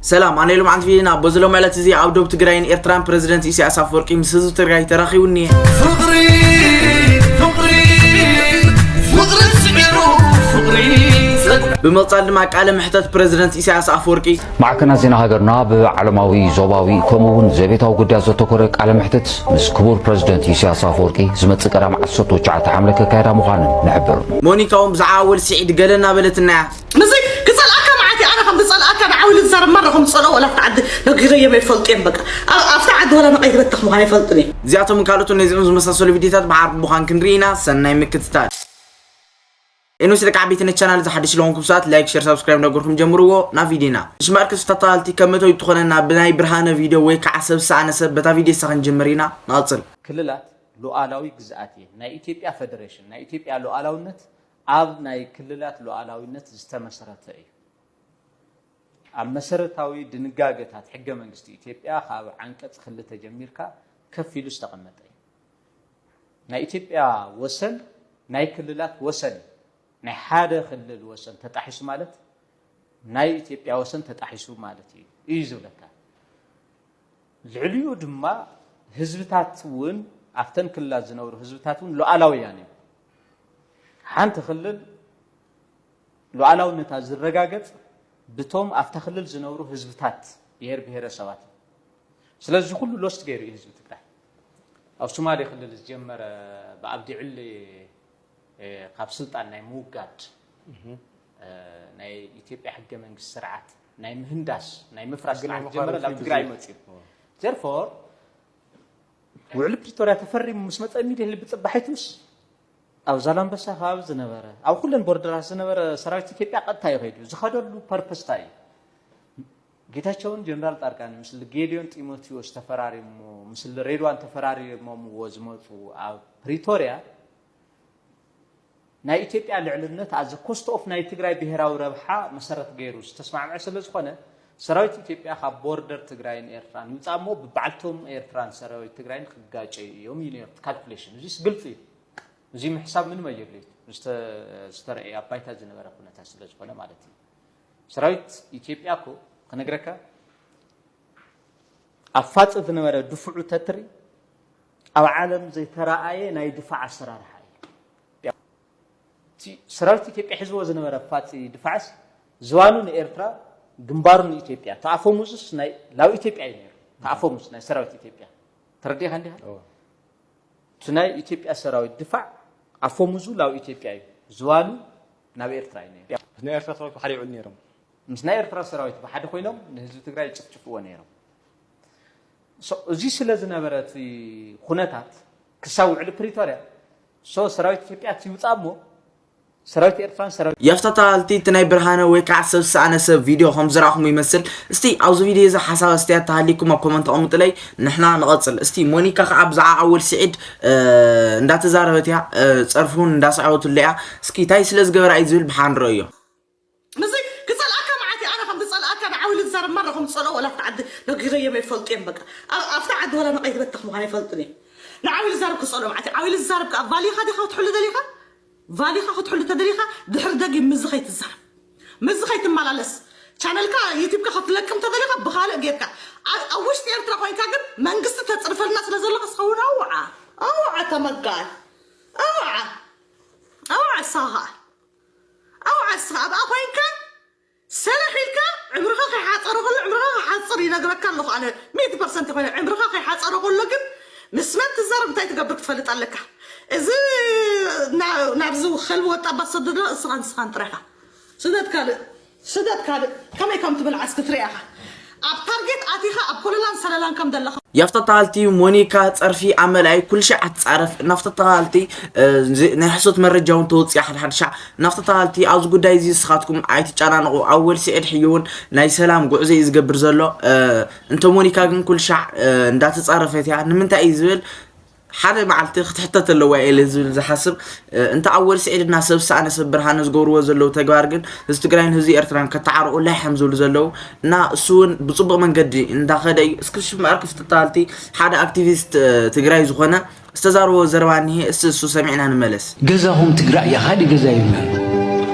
ሰላም፣ ኣነ ሎምዓንቲ ቪድዮና በዚ ሎም ዕለት እዚ ኣብ ዶብ ትግራይን ኤርትራን ፕረዚደንት ኢሳያስ ኣፈወርቂ ምስ ህዝቢ ትግራይ ተራኺቡ እኒሀ። ፍቕሪ፣ ፍቕሪ፣ ፍቕሪ ስዒሩ፣ ፍቕሪ ጸጥ። ብምቕጻል ድማ ቃለ መሕተት ፕረዚደንት ኢሳያስ ኣፈወርቂ። ማዕከናት ዜና ሃገርና ብዓለማዊ፣ ዞባዊ ከምኡ እውን ዘቤታዊ ጉዳያት ዘተኮረ ቃለ መሕትት ምስ ክቡር ፕረዚደንት ኢሳያስ ኣፈወርቂ ዝመጽእ ቀዳም ዓሰርተ ትሽዓተ ሓምለ ከካየዳ ምዃነን ንሕብር። ሞኒካ እውን ብዛዕባ ኣወል ስዒድ ገለ እናበለትና እያ። ምስዚ ክጸልኣካ መዓት እየ፣ ኣነ ከም ዝጸልኣካ ንዓው ኢሉ ዝዛረብ ማራ ከም ዝጸልኦ ወላ ኣብቲ ዓዲ ነጊረዮም ኣይፈልጡ እዮም። በቃ ኣብ- ኣብቲ ዓዲ ወላ ንቐይት በተኽ ምዃን ኣይፈልጡን እዮም። እዚኣቶም ካልኦትን ነዚኦም ዝመሳሰሉ ቪድዮታት ብሓር ምዃን ክንርኢ ኢና። ሰናይ ምክትታል። ኢኖስ ደቂ ዓበይቲ ነቲ ቻናል ዝሓድሽ ለኹምኩም ሰባት ላይክ፣ ሸር፣ ሳብስክራይብ ነገርኩም ጀምርዎ። ናብ ቪድዮና። ሽማር ክስታታልቲ ከመቶ ይትኾነና ብናይ ብርሃነ ቪድዮ ወይ ከዓ ሰብ ሰኣነ ሰብ በታ ቪድዮ እሳ ክንጅምር ኢና። ንቐጽል። ክልላት ሉዓላዊ ግዝኣት እየን። ናይ ኢትዮጵያ ፈደሬሽን፣ ናይ ኢትዮጵያ ሉዓላውነት ኣብ ናይ ክልላት ሉዓላዊነት ዝተመሰረተ እዩ። ኣብ መሰረታዊ ድንጋገታት ሕገ መንግስቲ ኢትዮጵያ ካብ ዓንቀጽ ክልተ ጀሚርካ ከፍ ኢሉ ዝተቐመጠ እዩ። ናይ ኢትዮጵያ ወሰን ናይ ክልላት ወሰን እዩ። ናይ ሓደ ክልል ወሰን ተጣሒሱ ማለት ናይ ኢትዮጵያ ወሰን ተጣሒሱ ማለት እዩ እዩ ዝብለካ። ልዕሊኡ ድማ ህዝብታት እውን ኣብተን ክልላት ዝነብሩ ህዝብታት እውን ሉዓላውያን እዮም። ሓንቲ ክልል ሉዓላውነታ ዝረጋገጽ ብቶም ኣብታ ክልል ዝነብሩ ህዝብታት ብሄር ብሄረሰባት እዩ። ስለዚ ኩሉ ሎስት ገይሩ እዩ ህዝቢ ትግራይ። ኣብ ሶማሌ ክልል ዝጀመረ ብኣብዲ ዕሊ እ፣ ካብ ስልጣን ናይ ምውጋድ እ፣ ናይ ኢትዮጵያ ሕገ መንግስቲ ስርዓት ናይ ምህንዳስ ናይ ምፍራስ ሕጊ ናይ ስርዓት ምኽባር ጀመረ ናብ ህዝቢ ትግራይ ዝብል። መፅዩ። ኦ። Therefore ውዕሊ ፕሪቶርያ ተፈሪሙ ምስ መፀ ኢሚድየትሊ ብፅባሒቱስ ኣብ ዛላምበሳ ከባቢ ዝነበረ ኣብ ኩለን ቦርደራት ዝነበረ ሰራዊት ኢትዮጵያ ቀጥታ እዩ ከይዱ። ዝኸደሉ ፐርፐስ እንታይ እዩ? ጌታቸውን ጀነራል ጻድቃን ምስል ጌዲዮን ጢሞቴዎስ ተፈራሪሞ ምስል ሬድዋን ተፈራሪሞምዎ ዝመፁ ኣብ ፕሪቶርያ ናይ ኢትዮጵያ ልዕልነት ኣዘ ኮስት ኦፍ ናይ ትግራይ ብሄራዊ ረብሓ መሰረት ገይሩ ዝተስማዕምዐ ስለ ዝኾነ ሰራዊት ኢትዮጵያ ካብ ቦርደር ትግራይን ኤርትራን ይውፃእ እሞ ብባዕልቶም ኤርትራን ሰራዊት ትግራይን ክጋጨዩ እዮም እዩ ነይሩ ካልኩሌሽን። እዚስ ግልፂ እዩ። እዚ ምሕሳብ ምንም ኣየድልዩ። ዝተ- ዝተረእየ ኣብ ባይታ ዝነበረ ኩነታት ስለ ዝኾነ ማለት እዩ። ሰራዊት ኢትዮጵያ እኮ ክነግረካ ኣብ ፋፂ ዝነበረ ድፍዑ ተትሪ ኣብ ዓለም ዘይተረኣየ ናይ ድፋዕ ኣሰራርሓ እዩ። እቲ ሰራዊት ኢትዮጵያ ሒዝዎ ዝነበረ ፋፂ ድፋዕስ ዝባኑ ንኤርትራ ግንባሩ ንኢትዮጵያ ተኣፈሙዝስ ናይ ላብ ኢትዮጵያ እዩ ነይሩ። ተኣፈሙዝ ናይ ሰራዊት ኢትዮጵያ ተረዲኻ እንዲኻ እቲ ናይ ኢትዮጵያ ሰራዊት ድፋዕ ኣፈሙዙ ላብ ኢትዮጵያ እዩ ዝባኑ ናብ ኤርትራ እዩ ነይሩ። ናይ ኤርትራ ሰራዊት ብሓደ ይውዕሉ ነይሮም። ምስ ናይ ኤርትራ ሰራዊት ብሓደ ኮይኖም ንህዝቢ ትግራይ ይጭፍጭፍዎ ነይሮም። So፣ እዚ ስለ ዝነበረ እቲ ኩነታት ክሳብ ውዕሊ ፕሪቶርያ so ሰራዊት ኢትዮጵያ እቲ ይውፃእ እሞ ሰራዊት ኤርትራን ሰራዊት ያፍታታልቲ እቲ ናይ ብርሃነ ወይ ከዓ ሰብ ዝሰኣነ ሰብ ቪድዮ ከም ዝረኣኹም ይመስል። እስቲ ኣብዚ ቪድዮ እዚ ሓሳብ ኣስተያየት ተሃሊኩም ኣብ ኮመንት ኣቐምጥለይ፣ ንሕና ንቐፅል። እስቲ ሞኒካ ከዓ ብዛዕባ ኣወል ስዒድ እንዳተዛረበት እያ፣ ፀርፊ እውን እንዳሰዓበትሉ እያ። እስኪ እንታይ ስለ ዝገበራ እዩ ዝብል ብሓ ንረእዮ። ምስዚ ክፀልኣካ መዓት እየ፣ ኣነ ከም ዝፀልኣካ ንዓው ኢሉ ዝዛረብ ማራ ከም ዝፀልኦ ወላ ኣብቲ ዓዲ ነጊረዮም ኣይፈልጡ እዮም። በቃ ኣብ- ኣብቲ ዓዲ ወላ ንቐይት በተኽ ምዃን ኣይፈልጡን እዮም። ንዓው ኢሉ ዝዛረብ ክፀልኦ መዓት እየ። ዓው ኢሉ ዝዛረብ ከዓ ቫሊኻ ዲኻ ክትሕሉ ደሊኻ? ቫሊኻ ክትሕሉ ተደሊኻ ድሕሪ ደጊም ምዚ ከይትዛረብ፣ ምዚ ከይትመላለስ፣ ቻነልካ ዩቲብካ ክትለቅም ተደሊኻ ብኻልእ ጌርካ ኣብ ኣብ ውሽጢ ኤርትራ ኮይንካ ግን መንግስቲ ተፅርፈልና ስለ ዘለኻ ስኸውን ኣውዓ ኣውዓ ተመጋል ኣውዓ ኣውዓ ሳኻ ኣውዓ እስኻ ኣብኣ ኮይንካ ሰራሕ ኢልካ ዕምርኻ ከይሓፀረ ከሎ ዕምርኻ ክሓፅር ይነግረካ ኣለኹ ኣነ ሚእቲ ፐርሰንት ይኮነ ዕምርኻ ከይሓፀረ ከሎ ግን ምስ መን ትዛረብ እንታይ ትገብር ክትፈልጥ ኣለካ። እዚ ና- ናብዚ ከልቢ ወጣ ባሰደዶ እስኻን እስኻን ጥራይኻ ስደት ካልእ ስደት ካልእ ከመይ ከም ትብል ዓስኪ ትሪኣኻ ኣብ ታርጌት ኣቲኻ ኣብ ኮለላን ሰለላን ከም ዘለኻ ያፍታታልቲ ሞኒካ ፀርፊ ኣብ መላኢ ኩሉ ሻዕ ኣትፃረፍ እናፍታታልቲ ናይ ሕሶት መረጃ እውን ተወፅያ ሓድሓድ ሻዕ እናፍታታልቲ ኣብዚ ጉዳይ እዚ ንስኻትኩም ኣይትጨናነቑ። ኣወል ስዒድ ሕዩ እውን ናይ ሰላም ጉዕዞ እዩ ዝገብር ዘሎ። እንተ ሞኒካ ግን ኩሉ ሻዕ እንዳተፃረፈት እያ። ንምንታይ እዩ ዝብል ሓደ መዓልቲ ክትሕተት ኣለዋ ኢለ ዝብል ዝሓስብ እንተ ኣወል ስዒድ እና ሰብ ሰኣነ ሰብ ብርሃነ ዝገብርዎ ዘለዉ ተግባር ግን ህዝቢ ትግራይን ህዝቢ ኤርትራን ከተዓርቑ ላይሓም ዝብሉ ዘለዉ እና እሱ እውን ብፅቡቕ መንገዲ እንዳኸደ እዩ። እስኪ ሽምኣር ክፍትታልቲ ሓደ ኣክቲቪስት ትግራይ ዝኾነ ዝተዛረቦ ዘረባ እኒሄ። እስቲ እሱ ሰሚዕና ንመለስ። ገዛኹም ትግራይ እያ፣ ካሊእ ገዛ የብልናን።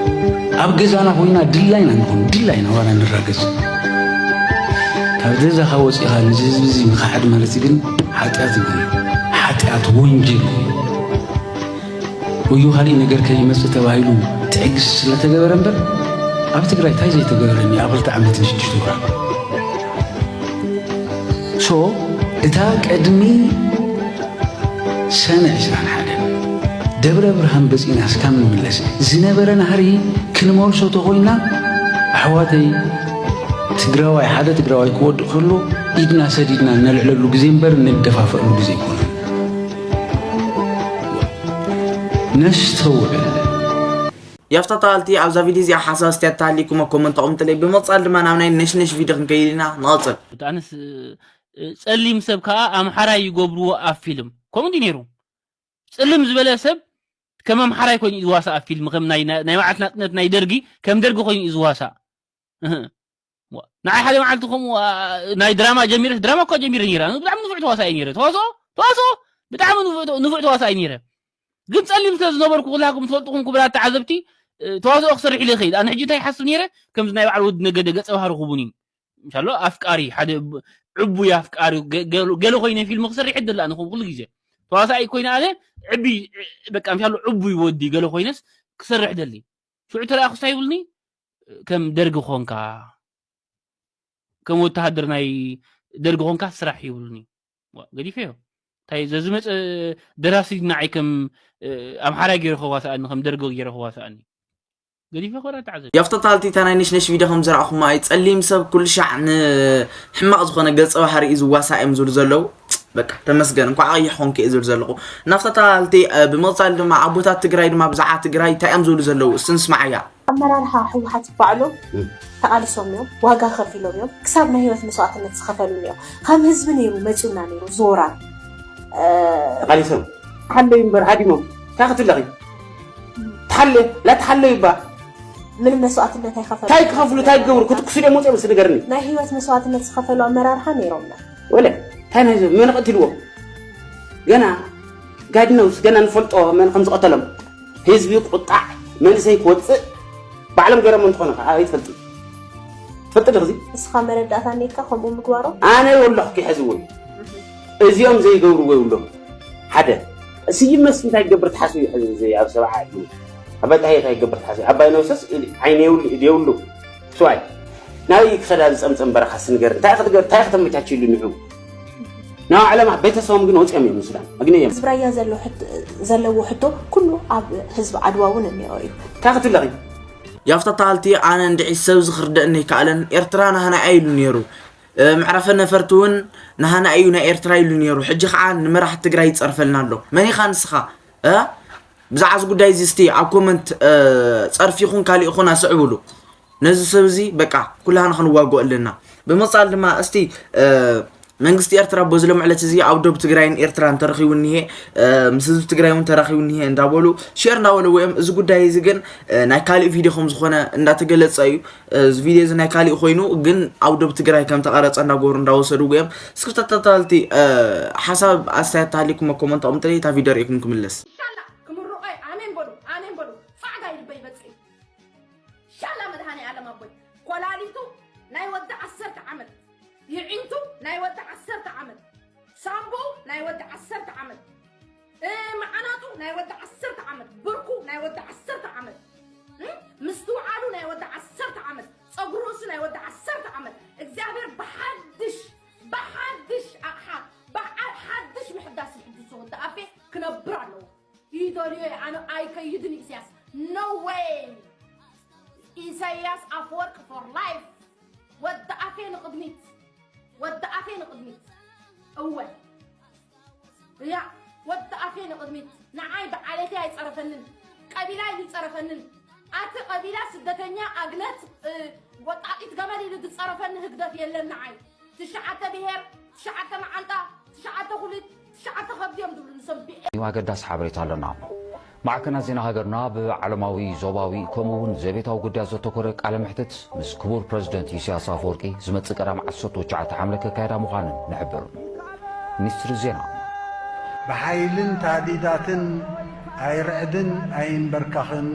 ኣብ ገዛና ኮይና ድላይና ንኹን፣ ድላይና ዋላ ንራገዝ። ኣብ ገዛኻ ወፂኻ ንዚ ህዝቢ እዚ ምኽሓድ ማለት ግን ሓጢኣት እዩ። ሓጢኣት ወንጀል እዩ። ወዮ ካሊእ ነገር ከይመፅእ ተባሂሉ ትዕግስቲ ስለተገበረ እምበር ኣብ ትግራይ እንታይ ዘይተገበረ እኒኦ ኣብ ክልተ ዓመትን ሽዱሽተ ወራን። ሶ እታ ቅድሚ ሰነ ዕስራን ሓደን ደብረ ብርሃን በፂና እስካብ ንምለስ ዝነበረ ናህሪ ክንመልሶ ተኾይና ኣሕዋተይ ትግራዋይ ሓደ ትግራዋይ ክወድቕ ከሎ ኢድና ሰዲድና እነልዕለሉ ግዜ እምበር እንደፋፈኣሉ ግዜ ኣይኮነን። ነስተውዕል። ያፍታታልቲ ኣብዛ ቪድዮ እዚኣ ሓሳብ ኣስተያየት ተሃሊኩም ኮመንት ኣቕምጥለይ ብምቕፃል ድማ ናብ ናይ ነሽነሽ ቪድዮ ክንከይድ ኢና ንቐፅል። ኣነስ ጸሊም ሰብ ከዓ ኣምሓራይ ይገብርዎ ኣብ ፊልም ከምኡ እንዲ ነይሩ። ጽልም ዝበለ ሰብ ከም ኣምሓራይ ኮይኑ እዩ ዝዋሳእ ኣብ ፊልም ከም ናይ ናይ መዓልቲ ናጽነት ናይ ደርጊ ከም ደርጊ ኮይኑ እዩ ዝዋሳእ። ንዓይ ሓደ መዓልቲ ከምኡ ናይ ድራማ ጀሚረስ ድራማ እኳ ጀሚረ ነይረ ብጣዕሚ ንፉዕ ተዋሳኢ ነይረ ተዋስኦ ተዋስኦ ብጣዕሚ ንፉዕ ተዋሳኢ ነይረ። ግን ጸሊም ስለ ዝነበርኩ ኩላኩም ትፈልጥኩም ክቡራት ተዓዘብቲ ተዋስኦ ክሰርሕ ኢለ ይኸይድ። ኣነ ሕጂ እንታይ ይሓስብ ነይረ ከምዚ ናይ በዓል ወዲ ነገደ ገጸ ባህሪ ክቡን እዩ። ምሻሎ ኣፍቃሪ ሓደ ዕቡይ ኣፍቃሪ ገለ ኮይነ ፊልም ክሰርሕ ይደላ ንኹም ኩሉ ግዜ ተዋሳኢ ኮይነ ኣነ ዕቢ በቃ ምሻሎ ዕቡይ ወዲ ገለ ኮይነስ ክሰርሕ ደሊ ሽዑ ተረኣኩ ስታይ ይብልኒ ከም ደርጊ ኮንካ ከም ወተሃደር ናይ ደርጊ ኮንካ ስራሕ ይብልኒ ገዲፈዮ እንታይ ዘዝመፀ ደራሲ ንዓይ ከም ኣምሓራይ ገይሩ ከዋስኣኒ ከም ደርጊ ገይሩ ከዋስኣኒ ገዲፈ ኮራ ተዓዘብ። ያፍታ ታልቲ እታ ናይ ነሽነሽ ቪድዮ ከም ዘርኣኹማ እዩ ጸሊም ሰብ ኩሉ ሻዕ ንሕማቕ ዝኾነ ገጸ ባህሪ እዩ ዝዋሳእ እዮም ዝብሉ ዘለዉ። በቃ ተመስገን እንኳዕ ቀይሕ ኾንክ እየ ዝብል ዘለኹ። ናፍታ ታልቲ ብምቕጻል ድማ ኣቦታት ትግራይ ድማ ብዛዕባ ትግራይ እንታይ እዮም ዝብሉ ዘለዉ እስቲ ንስማዓያ። ኣመራርሓ ህወሓት ባዕሎም ተቓሊሶም እዮም፣ ዋጋ ከፊሎም እዮም፣ ክሳብ ናይ ህይወት መስዋእትነት ዝኸፈሉ እዮም። ከም ህዝቢ ነይሩ መፂኡና ነይሩ ዞራ ተቓሊሶም ሓለዩ እምበር ሃዲሞም እንታይ ክትብለኺ ትሓለ ላትሓለዩ እባ ምንም መስዋእትነት ኣይኸፈሉ እንታይ ክኸፍሉ እንታይ ክገብሩ ክትኩሱ ድዮም ወፂኦም እስቲ ንገርኒ ናይ ህይወት መስዋእትነት ዝኸፈሉ ኣመራርሓ ነይሮምና ወለ እንታይ ናይ መን ቀትልዎም ገና ጋድነውስ ገና ንፈልጦ መን ከም ዝቐተሎም ህዝቢ ቁጣዕ መንእሰይ ክወፅእ ባዕሎም ገይሮም እንትኾኑ ከዓ ኣይትፈልጢ ትፈልጢ ድኽዚ እስኻ መረዳእታ ኔካ ከምኡ ምግባሮም ኣነ ወለኹ ክሕዝዎ እዩ እዚኦም ዘይገብርዎ ይብሎም ሓደ ስዩም መስፍን እንታይ ክገብር ተሓስቡ እዩ ሕዚ እዚ ኣብ ሰብዓ እዩ ኣባይ ጣሄ እንታይ ክገብር ተሓስቡ ኣባይ ነብሰስ ዓይኒ የብሉ ኢድ የብሉ ስዋይ ናበይ ክኸዳ ዝፀምፀም በረኻስ ንገር እንታይ ክትገር እንታይ ከተመቻችሉ ንዑ ናብ ዓለማ ቤተሰቦም ግን ወፂኦም እዮም ንሱዳን ኣግነዮም ህዝቢ ራያ ዘለዎ ሕቶ ኩሉ ኣብ ህዝቢ ዓድዋ እውን እኒኦ እዩ እንታይ ክትብለኺ ያፍታ ተሃልቲ ኣነ እንድዒ ሰብ ዝኽርደእኒ ኣይከኣለን ኤርትራ ናህና ኢሉ ነይሩ መዕረፈ ነፈርቲ እውን ናህና እዩ ናይ ኤርትራ ኢሉ ነይሩ ሕጂ ከዓ ንመራሕቲ ትግራይ ይፀርፈልና ኣሎ መን ኢኻ ንስኻ ብዛዕባ እዚ ጉዳይ እዚ እስቲ ኣብ ኮመንት ፀርፊ ይኹን ካሊእ ይኹን ኣስዕብሉ ነዚ ሰብ እዚ በቃ ኩላህና ክንዋግኦ ኣለና ብምቕፃል ድማ እስቲ መንግስቲ ኤርትራ በዚ ሎም ዕለት እዚ ኣብ ዶብ ትግራይን ኤርትራን ተረኺቡ እኒሄ ምስ ህዝቢ ትግራይ እውን ተራኺቡ እኒሄ እንዳበሉ ሼር እንዳበለዎ እዮም እዚ ጉዳይ እዚ ግን ናይ ካሊእ ቪድዮ ከም ዝኾነ እንዳተገለፀ እዩ እዚ ቪድዮ እዚ ናይ ካሊእ ኮይኑ ግን ኣብ ዶብ ትግራይ ከም ተቐረፀ እንዳገበሩ እንዳወሰድዎ እዮም እስክብ ተታታልቲ ሓሳብ ኣስተያየት ተሃሊኩም ኮመንት ኣቕምጥለይ እታ ቪድዮ ርኢኩም ክምለስ ክምርቆይ ኣሜን በሉ ኣሜን በሉ ፃዕዳ ይልበይ በፂ ሻላ መድሃኒ ዓለም ኣቦይ ኮላሊቱ ናይ ወዲ ዓሰርተ ዓመት ይዒንቱ ናይ ወዲ ዓሰርተ ዓመት ሳምቡ ናይ ወዲ ዓሰርተ ዓመት መዓናጡ ናይ ወዲ ዓሰርተ ዓመት ብርኩ ናይ ወዲ ዓሰርተ ዓመት ምስትውዓሉ ናይ ወዲ ዓሰርተ ዓመት ፀጉሪ ርእሱ ናይ ወዲ ዓሰርተ ዓመት እግዚኣብሔር ብሓድሽ ብሓድሽ ኣቕሓ ብሓድሽ ምሕዳስ ይሕድሶ ወዲ ኣፌ ክነብር ኣለዎ ይደልዮ ኣነ ኣይከይድን ኢሳያስ no way ኢሳያስ ኣፈወርቅ for life ወዲ ኣፌ ንቕድሚት ወዲ ኣፌ ንቕድሚት እወ ያ ወዲ ኣፌ ንቕድሚት ንዓይ ብዓሌተይ ኣይፀረፈንን ቀቢላ ኢሉ ይፀረፈንን ኣቲ ቀቢላ ስደተኛ ኣግነት ወጣጢት ገመል ኢሉ ዝፀረፈኒ ህግደፍ የለን ንዓይ ትሽዓተ ብሄር ትሽዓተ መዓንጣ ትሽዓተ ኩሊት ትሽዓተ ከብዲ እዮም ዝብሉ ንሶም ብኤ እዩ ኣገዳሲ ሓበሬታ ኣለና። ማዕከናት ዜና ሃገርና ብዓለማዊ፣ ዞባዊ ከምኡ እውን ዘቤታዊ ጉዳያት ዘተኮረ ቃለ መሕትት ምስ ክቡር ፕረዚደንት ኢሳያስ ኣፈወርቂ ዝመጽእ ቀዳም ዓሰርተ ትሽዓተ ሓምለ ከካየዳ ምዃነን ንሕብር። ሚኒስትሪ ዜና። ብሓይልን ታእዲዳትን ኣይርዕድን ኣይንበርካኽን፣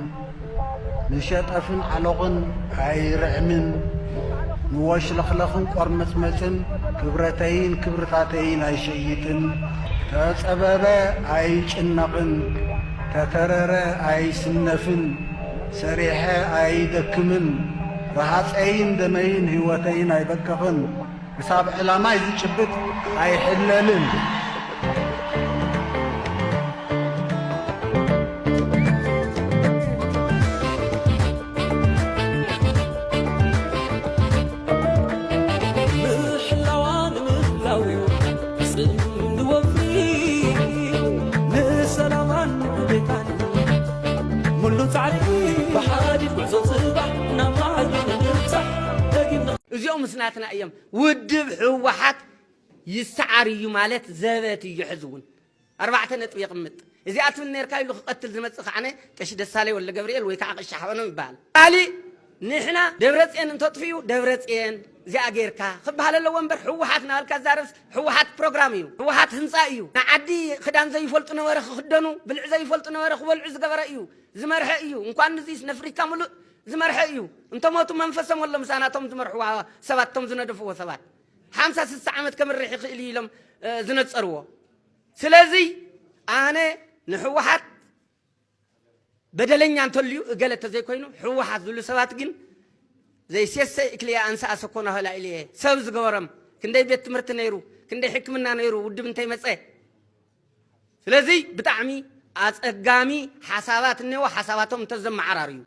ንሸጠፍን ዓሎቕን ኣይርዕምን፣ ንወሽለኽለኽን ቆርመጽመጽን ክብረተይን ክብርታተይን ኣይሸይጥን። ተጸበበ ኣይጭነቕን፣ ተተረረ ኣይስነፍን፣ ሰሪሐ ኣይደክምን፣ ረሃጸይን ደመይን ህይወተይን ኣይበቅቕን። ክሳብ ዕላማይ ዝጭብጥ ኣይሕለልን። ምሕላዋ ንምህላው እዩ ጽምዲ ወፍሪ፣ ንሰላማን ንዕቤታን ሙሉ ጻዕሪ፣ ብሓዲድ ጉዕዞ ጽባሕ ናብ ማዕዶ ንምብጻሕ ደጊምና። እዚኦም ምስ ናትና እዮም። ውድብ ህወሓት ይሰዓር እዩ ማለት ዘበት እዩ። ሕዚ እውን ኣርባዕተ ነጥቢ የቕምጥ። እዚኣ ትብል ነርካ ኢሉ ክቐትል ዝመጽእ ከዓነ ቀሺ ደሳለይ ወልደ ገብርኤል ወይ ከዓ ቀሺ ሓበኖም ይበሃል። ካሊእ ንሕና ደብረፅየን እንተጥፍኡ ደብረፅየን እዚኣ ጌርካ ክበሃል ኣለዎ እምበር ህወሓት እናበልካ ዛረብስ ህወሓት ፕሮግራም እዩ። ህወሓት ህንፃ እዩ። ንዓዲ ክዳን ዘይፈልጡ ነበረ ክኽደኑ፣ ብልዒ ዘይፈልጡ ነበረ ክበልዑ ዝገበረ እዩ። ዝመርሐ እዩ። እንኳን ንዚስ ነፍሪካ ሙሉእ ዝመርሐ እዩ። እንተሞቱ መንፈሶም ኣሎ ምሳና እቶም ዝመርሕዋ ሰባት፣ እቶም ዝነደፍዎ ሰባት ሓምሳ ስሳ ዓመት ከምርሕ ይኽእል እዩ ኢሎም ዝነፀርዎ። ስለዚ ኣነ ንህወሓት በደለኛ እንተልዩ እገለ ተዘይኮይኑ ህወሓት ዝብሉ ሰባት ግን ዘይሴሰይ እክልያ ኣንሰኣ ሰኮና ሆላ ኢልየ ሰብ ዝገበሮም ክንደይ ቤት ትምህርቲ ነይሩ፣ ክንደይ ሕክምና ነይሩ ውድብ እንተይመፀ። ስለዚ ብጣዕሚ ኣፀጋሚ ሓሳባት እኒዎ። ሓሳባቶም እንተዘመዓራርዩ